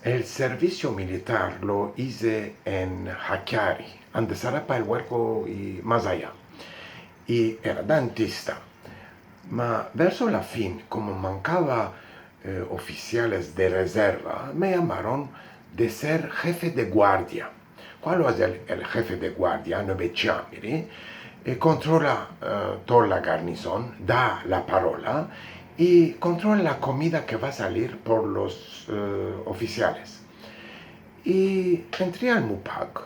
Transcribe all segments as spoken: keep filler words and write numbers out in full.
El servisio militar lo ize en Hakkari, ande Sarapa, el Vuerko i mas aya. I era dantista. Ma verso la fin, komo mankava, eh, ofisiales de rezerva, me yamaron de ser hefe de guardia. Kualo es el, el hefe de guardia? Nobechiamiri, eh, kontrola, eh, toda la garnizon, da la parola i kontrola la komida ke va salir por los, eh, ofisiales. I entri al mupak.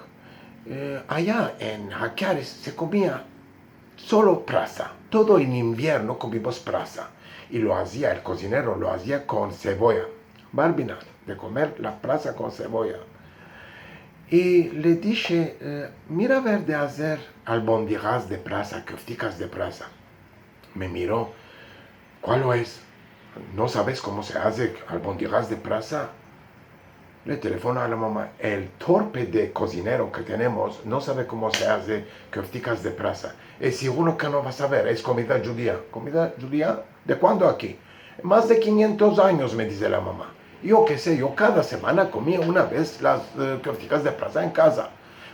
Eh, aya en Hakkari se komia solo prasa. Todo en invierno komimos prasa. I lo azia, el kozinero lo azia kon sevoya. Barminan, de komer la prasa kon sevoya. I le dishe, eh, mira ver de azer albondigas de prasa, keftikas de prasa. Me miro. Kualo es? No saves komo se aze albondigas de prasa? Le telefono a la mama. El torpe de kozinero ke tenemos no save komo se aze keftikas de prasa. Es siguro ke no va saver, es komida djudia. Komida djudia? De kuando aki? Mas de kinyentos anyos, me dize la mama. Yo ke se, yo kada semana komia una vez las, eh, keftikas de prasa en kaza.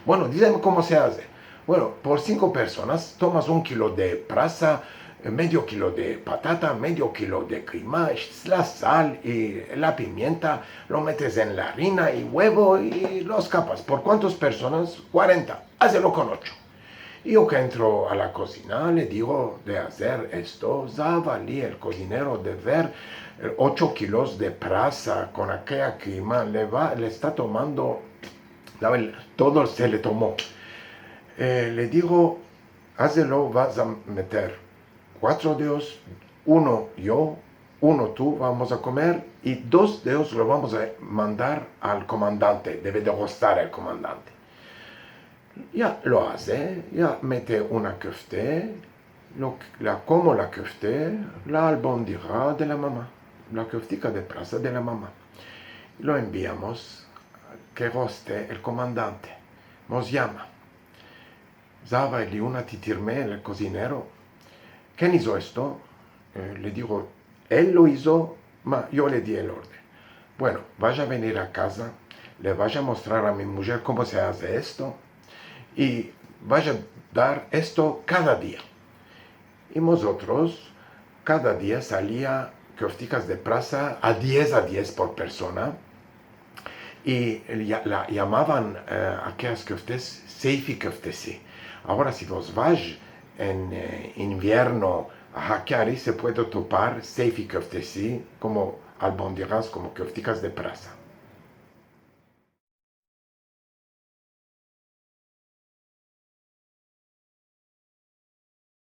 Bueno, dizeme komo se aze. Bueno, por sinko personas, tomas un kilo de prasa, eh, medio kilo de patata, medio kilo de kima, la sal i la pimienta, lo metes en la arina i uevo i los kapas. Por kuantos personas? Kuarenta. Azelo kon ocho. I yo ke entro a la kozina, le digo de azer esto, zavali, el kozinero, de ver, eh, ocho kilos de prasa kon akeya kima, le va, le esta tomando, save, todo se le tomo. Eh, le digo, azelo, vas a meter kuatro dedos, uno yo, uno tu, vamos a komer, i dos dedos lo vamos a mandar al komandante, deve de gostar el komandante. Ya lo aze, ya mete una kefte, lo, la komo la kefte, la albondiga de la mama, la keftika de prasa de la mama. Lo enviamos ke goste el komandante. Mos yama. Zavali, una titirme, el kozinero. Ken izo esto? Eh, le digo, el lo izo, ma yo le di el orden. Bueno, vash a venir a kaza, le vash a mostrar a mi mujer komo se aze esto, i vash a dar esto kada dia. I mozotros, kada dia salia keftikas de prasa a diez, a diez por persona, i ya, la yamavan, eh, akeyas keftes seyfi keftesi. Agora, si vos vash en, eh, invierno a Hakkari, se puede topar seyfi keftesi, komo albondigas, komo keftikas de prasa.